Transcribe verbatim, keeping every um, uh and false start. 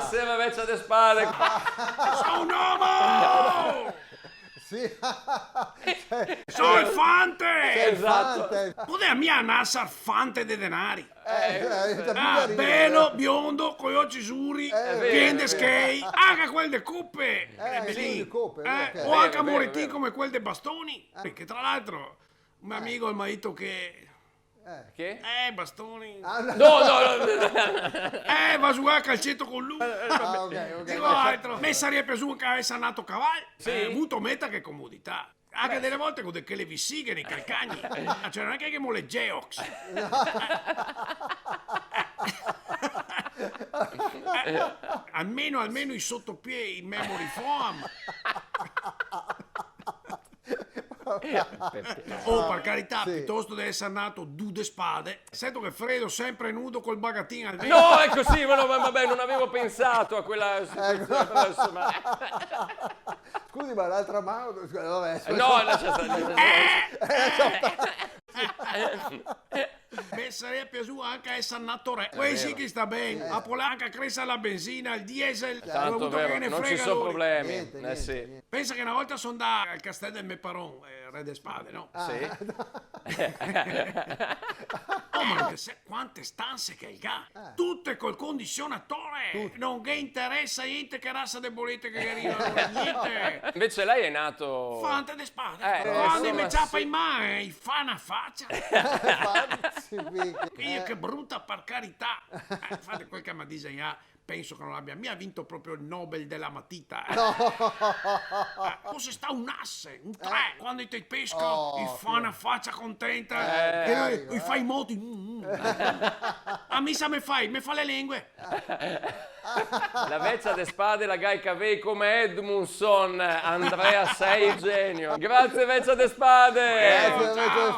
Sì, ma vecia de spade. So un omo! Sì. So el fante! Sì, el fante. Esato. Podea mia nasar fante de denari. Eh, eh, eh, ah, capito? Belo, biondo, coi oci suri, eh, pien de schei, anca quel de cope. Eh, sì, de cope, eh, ok. O anca moretin come quel de bastoni. Eh. Che tra l'altro, un me amigo el m'ha dito che... Eh. Che? Eh, bastoni. Ah, no. No, no, no, no. Eh, va a zugar a calceto con lu. Ah, ok, ok. Digo altro, me saria piasù anca eser nato caval. Sì. Eh, vuto meta che comodità. Anca dele volte co de chele vesighe nei calcagni. Ma cioè, no xe che gavemo le Geox. Almeno, almeno i sotopiè, i memory foam. Oh, par carità, sì, pitosto de eser nato du de spade, sento che Fredo sempre nudo col bagatin al vento. No, eco, sì, ma no, ma, vabè, no gavevo pensà a quela situasion, però, insoma. Scusi, ma l'altra man, scusa, vabè. No, lascia stare, lascia stare. Eh, lascia stare. Me saria piasù anca eser nato re. Quei sì che sta ben. Sì. A pola anca creser la benzina, el diesel, tanto, vuto che ghe ne frega lori. Tanto vero, no ci son problemi. Gnente, gnente, gnente. Pensa che na volta so ndà al castel del me paron, eh, re de spade, no? Ah. Sì. Oh, ma te sè quante stanse che el ga? Eh. Tute col condisionatore! Tute. No ghe interesa gnente che rasa de bolete che ghe riva, gnente! Invese lei xe nato... Fante de spade. Eh, quando i me ciapa in man, i fa na facia. Infati, sì, sì. Io, che bruta, par carità. Eh, infati quel che el m'ha disegnà, penso che no l'abia mia vinto proprio el Nobel dela matita, eh. No. Eh, fose stà un asse, un tre, quando i te pesca, i fa na facia contenta, eh, i fa i moti, mm, mm. A mi sa me fa, me fa le lengue. La vecia de spade la ga i cavei come Edmundson, Andrea, sei genio. Grazie, vecia de spade. Grazie, vecia de